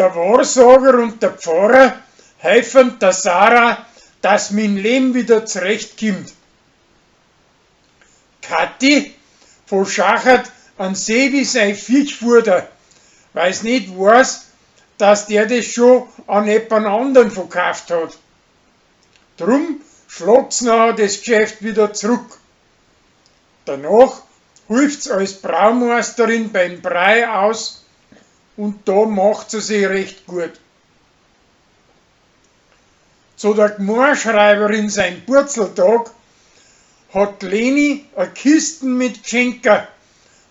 Der Wahrsager und der Pfarrer helfen der Sarah, dass mit'm Leben wieder zurechtkommt. Kathi verschachert an Sebi sein Viechfutter, weil's nicht weiß, dass der das schon an jemand anderen verkauft hat. Drum schlagt's nachher das Geschäft wieder zurück. Danach hilft's als Braumeisterin beim Brei aus und da macht sie sich recht gut. Zu der Gmoaschreiberin sein Purzeltag hat Leni a Kisten mit Gschenker,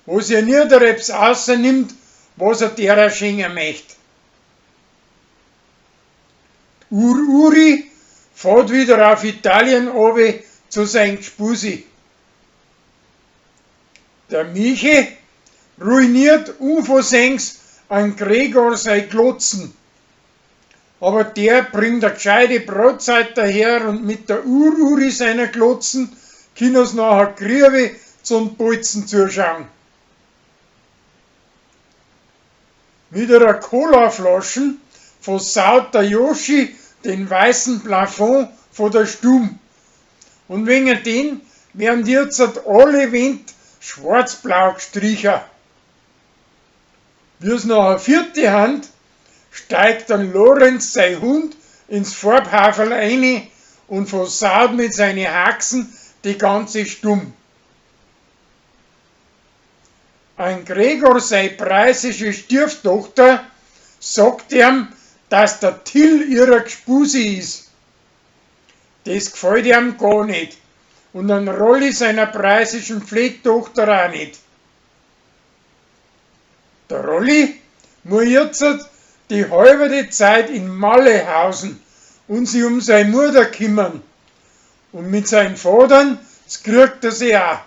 wo sie ihr nicht etwas außernimmt, was er derer schenken möcht. Ur-Uri fährt wieder auf Italien obe zu sein Gspusi. Der Michi ruiniert unversehens an Gregor sein Glotzen. Aber der bringt a gescheite Brotzeit daher und mit der Ur-Uri seiner Glotzen können nachher Grübe zum Bolzen zuschauen. Mit einer Colaflaschen versaut der Joschi den weißen Plafond von der Stube. Und wegen den werden jetzt alle Wände schwarz-blau gestrichen. Wie's nachher vierte Hand, steigt dann Lorenz sein Hund ins Farbhaferl rein und versaut mit seinen Haxen die ganze Stumm. Ein Gregor sei preußische Stieftochter sagt ihm, dass der Till ihrer Gspusi ist. Das gefällt ihm gar nicht und an Rolli seiner preußischen Pflegtochter auch nicht. Der Rolli muss jetzt die halbe Zeit in Malle hausen und sich um seine Mutter kümmern. Und mit seinen Vatern, das kriegt er sich auch.